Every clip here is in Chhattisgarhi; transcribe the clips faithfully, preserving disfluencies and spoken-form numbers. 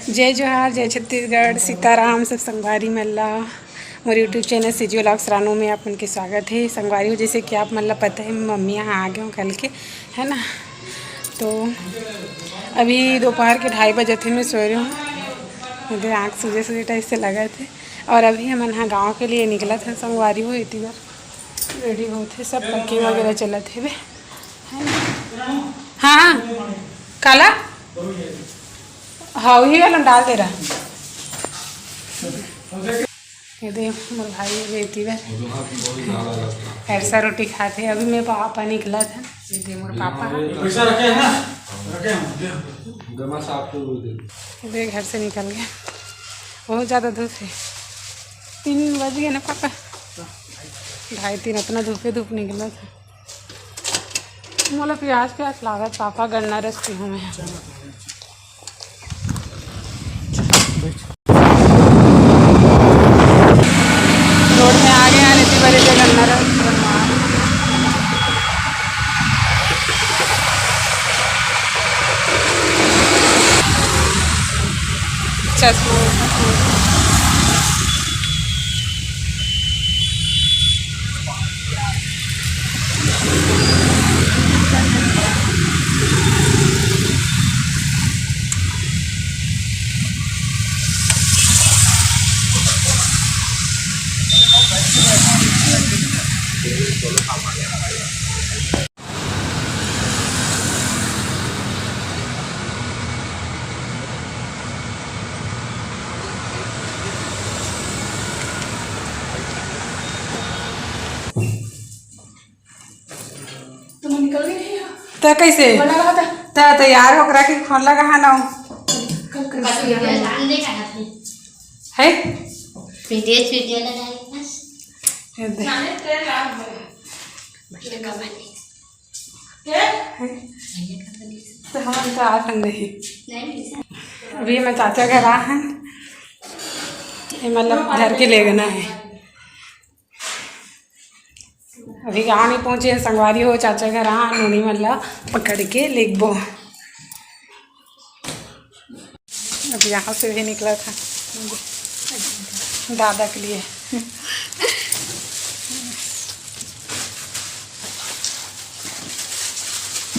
जय जोहार, जय छत्तीसगढ़, सीताराम सब संगवारी मन ला। मोर YouTube channel CG vlogs Ranu में आप मन के स्वागत है। संगवारी हो, जैसे कि आप मन ला पता है, मम्मी यहाँ आ गए हूँ कल के, है ना। तो अभी दोपहर के ढाई बजे थे, मैं सोए रही हूँ, मुझे आँख सूजे सूजे टाइप से लगा थे। और अभी हमन हा गाँव के लिए निकला था संगवारी हो, इतनी बार रेडी होते सब पैकिंग वगैरह चलत हेबे, है ना? हाँ, हाँ। काला? हाँ, वही वाला डाल दे रहा। ये दे मोर भाई, ये दे इतनी बार। अरसा रोटी खाते हैं। अभी मैं पापा निकला था, ये दे मोर पापा। पैसा रखे हैं ना? रखे हैं, दे। जमा साहब को दे। ये दे घर से निकल गया, बहुत ज़्यादा धूप है। तीन बज गए ना पापा, ढाई तीन, इतना धूपे धूप निकला था। मोला प्यास प्यास लागत पापा, गन्ना रस पीहूँ मैं। रोड में आ गए हैं, इतनी बड़ी जगह गन्ना रस बनवा। चश्मा। तुम निकल गई थी यहाँ? त कैसे? बना रहा था। त तैयार होकर के फोन लगा है ना। कल कर दिया। है? वीडियो, वीडियो लगाई बस। ये दे। तो हम तो आ सकते हैं। अभी मैं चाचा घर आ हैं, ये मतलब घर के ले गना है। अभी गाँव नहीं पहुँचे हैं संगवारी हो, चाचा घर आ, नोनी मन ला पकड़ के लेगबो। अब यहाँ से भी निकला था दादा के लिए।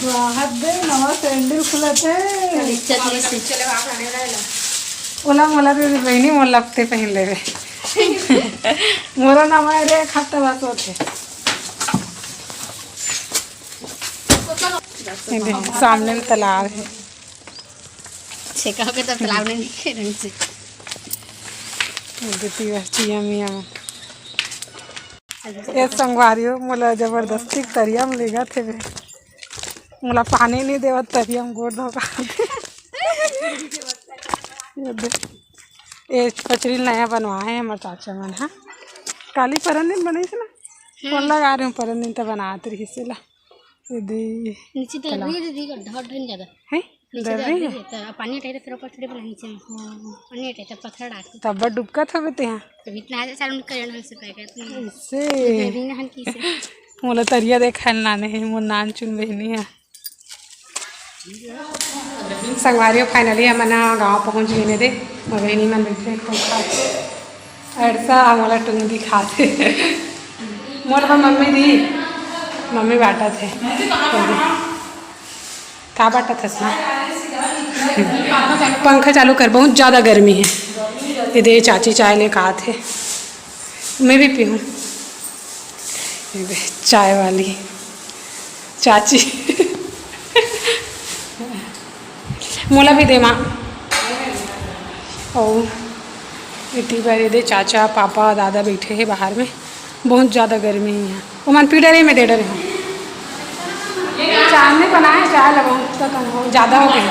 वाह दे, नवा सैंडल खुलत है। चलिए, चलिए। ओला मोला दे दे बहिनी, मोर लगते पहन लेवे। मोरो नवा है रे, एक हफ्ता बस होते। ये दे, सामने में तालाब है। छेका होके तब तालाब नहीं दिखे ढंग से। ये दे, पिया, पिया मिया। ये संगवारी हो, मोला जबरदस्ती तरिया में लेगा थे बे। मोला पानी नहीं देवत, तरिया में गोड़ धोका। ये दे, ये पचरी नया बनवाए हैं हमर चाचा मन, हाँ। काली परन दिन बनई थी ना, फोन लगा रहे हूँ, परन दिन तो बनात रही से ला। ये दे, नीचे तो चला। नहीं दीदी, गड्ढा वड्ढा नहीं ज्यादा। हैं? नीचे डर तो रही अभी है? है, तो पानी हटाई तो फिर ऊपर थोड़ी बना नीचे में। हाँ। पानी हटाई तो पत्थर डाल के। तब डुबका था बेटे यहाँ। तब इतना आजा चार उनका जन से पाएगा, इतना। इससे। मैं भी नहान की से। मोला तरिया देखा नाने है, मोर नान चुन बहनी है। संगवारी हो, finally हमन ह गाँव पहुँच गेन दे। मोर बहिनी मन बइठे हे, खूब खात हे। अरसा मोला टूंदी खात हे। मोर बर मम्मी दी, मम्मी बांटत हे। का बांटत हस ना? पंखा चालू कर, बहुत ज़्यादा गर्मी हे। ये दे, चाची चाय लेके आत हे, मैं भी पीहूँ। ये दे, चाय वाली चाची। मोला भी दे माँ। ओ, इतनी बार ये दे चाचा, पापा, दादा बैठे हैं बाहर में। बहुत ज़्यादा गर्मी है यहाँ। ओमन पी डरे, मैं दे डरे हूँ। चाय नहीं बनाए, चाय लगाऊँ तो तुम हो, ज़्यादा हो गए।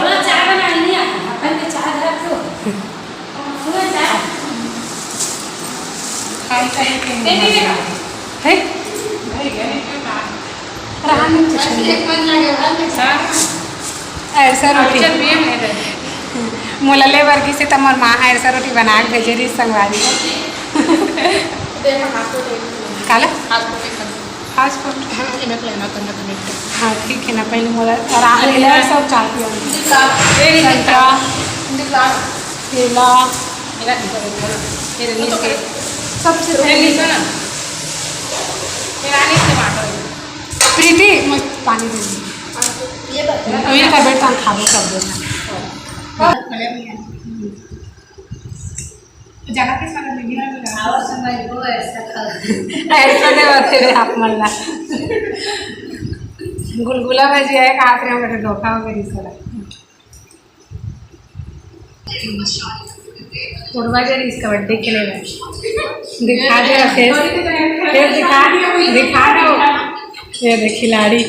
है? रहा नहीं कुछ नहीं। अरसा रोटी। मोला ले बर गिसे त मोर माँ ह अरसा रोटी बना के भेजे रहिस संगवारी। काला? Fast food. हाँ, ठीक है ना, पहले मोला आराम ले ले, सब चाय पियो। संतरा। केला, मेरा, मेरा नीचे, सबसे पहले नीचे ना, मेरा नीचे बांटो। प्रीति, मस्त पानी दे दे। ये बता। मेरी तबीयत तंग खा दे सब दिन। जहाँ पे सारा वीडियो में लगा। और समझ को ऐसा खा। ऐसा नहीं बतेरे आप मन ला। गुलगुला भजिया है, कहा थे हम लोग धोखा हो गया सारा। कोरबा गए रहिस कबड्डी खेले बर। दिखा दे फेस, फेस दिखा, दिखा दो। ये देख खिलाड़ी।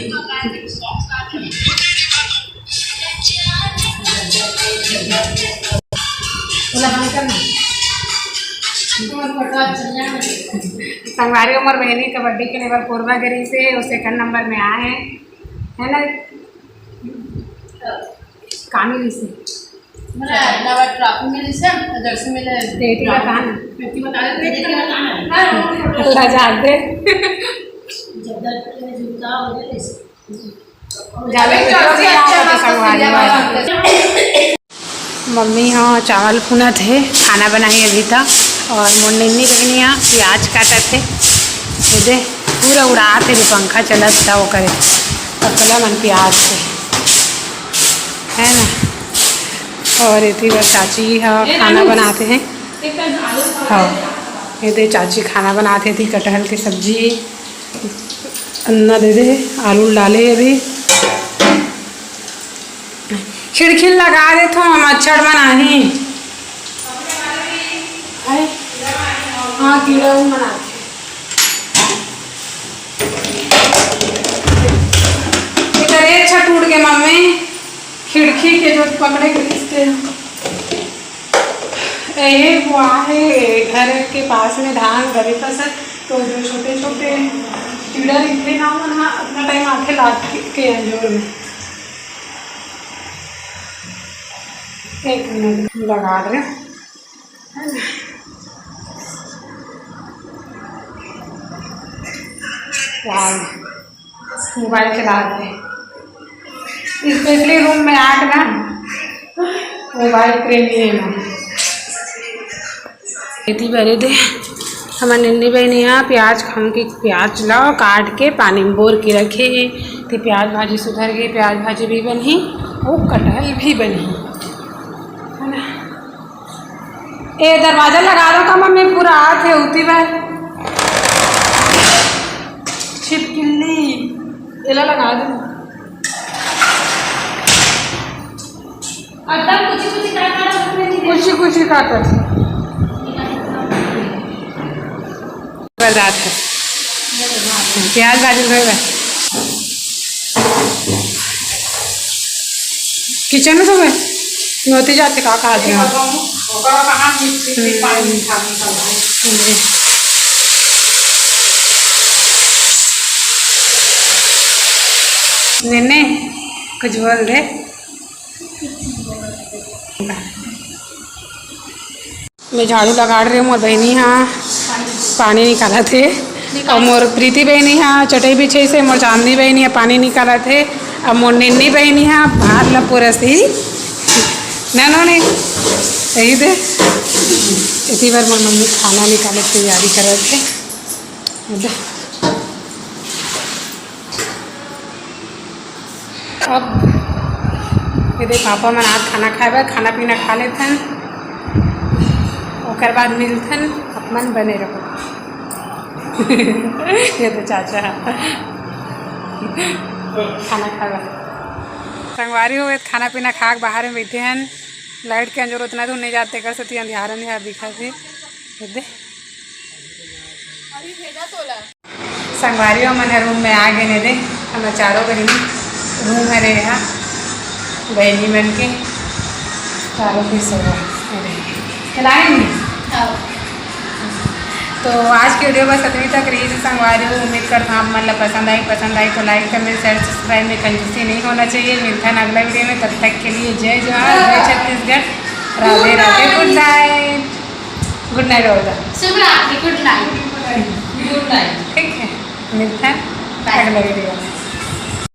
संगवारी, हमर बहिनी कबड्डी खेले बर कोरबा गए रहिस हे, वो सेकंड नंबर में आए हे, है ना? का मिलिस हे? हमरा नवा ट्रॉफी मिलिस हे, जर्सी मिले। बेटी बता ना। बेटी बता दे, बेटी बता ना। अल्लाह जान दे। जब दर्द के जूता हो गए, ज्यादा अच्छा, संगवारी वाला। मम्मी ह चावल भुनत हे, खाना बनाही अभी तक। और मोर निन्नी बहिनी ह प्याज काटत हे। ये दे, पूरा उड़ात हे, जो पंखा चलत था वो करे। पकला मन प्याज से, है ना? और एती बर चाची ह खाना बनात हे। हाँ, ये दे चाची खाना बनात हे, एती कटहल के सब्जी, अन्ना दे दे, आलू डाले अभी। खिड़की लगा देथो, मच्छर मन आही। आए? हाँ, कीड़ा मन आथे। एकर ये अच्छा टूट के मम्मी, खिड़की के जो पकड़े के रिश्ते। ये हुआ है घर के पास में धान गरीब फसल, तो जो छोटे छोटे कीड़ा निकले ना, वो ना अपना टाइम आथे लात के, के अंजोर में। एक मिनट लगा रहे हैं। वाह, मोबाइल चला रहे हैं। स्पेशली रूम में आके ना मोबाइल प्रेमी है ना। एती बरे दे, हमर निन्नी बहिनी ह प्याज खाम के प्याज ला काट के पानी में बोर के रखे हे। ते प्याज भाजी सुधर गई, प्याज भाजी भी बनही, वो कटहल भी बनही, है ना? ए दरवाजा लगा दो का मम्मी, पूरा आत हे उती बार। छिपकली, एला लगा दो। एकदम कुछ कुछ काटा, कुछ कुछ काटा। बर्दाश्त है। प्याज भाजी धोए बा। किचन में तो मैं नोती जाते का कहा दिया। ओकरा कहाँ मिक्सी में पानी निकाल निकाल। नेने, कुछ बोल दे। मैं झाड़ू लगाड़ रही हूँ, मोर बहिनी हा पानी निकालत हे, और मोर प्रीति बहिनी हा चटई बिछाइस हे, मोर चांदनी बहिनी हा पानी निकालत हे, और मोर निन्नी बहिनी हा भात ला पुरस ही। ना, ना, नहीं, सही दे। इसी बार मोर मम्मी खाना निकाले के तैयारी करत हे। अब ये दे पापा मन आज खाना खाए बर, खाना पीना खा लेथन, ओकर बाद मिलथन, अपन बने रहो। ये तो चाचा है। खाना खाए बर संगवारी हो, खाना पीना खा के बाहर में बैठे हन। लाइट के अंजोर उतना दूर नहीं जाते, कर सेती अंधियार अंधियार दिखत हे। ये दे। अभी भेजा तोला। संगवारी हो, मन रूम में आ गए ने दे, हमर चारों बहिनी रूम हरे हा, बहिनी मन के चारों के सोवा हरे। चलाए नहीं? हाँ। तो आज की वीडियो बस अतनी तक रही थी संगवारी हो। उम्मीद करता हूँ आप मन ला पसंद आई, पसंद आई तो like, comment, share, subscribe में कंजूसी नहीं होना चाहिए। मिलता है अगला वीडियो में, तब तक के लिए जय जोहार, जय छत्तीसगढ़, राधे राधे, गुड नाइट। गुड नाइट बोल दो। शुभ रात्रि, गुड नाइट। गुड नाइट। ठीक है, मिलते हैं अगले वीडियो में।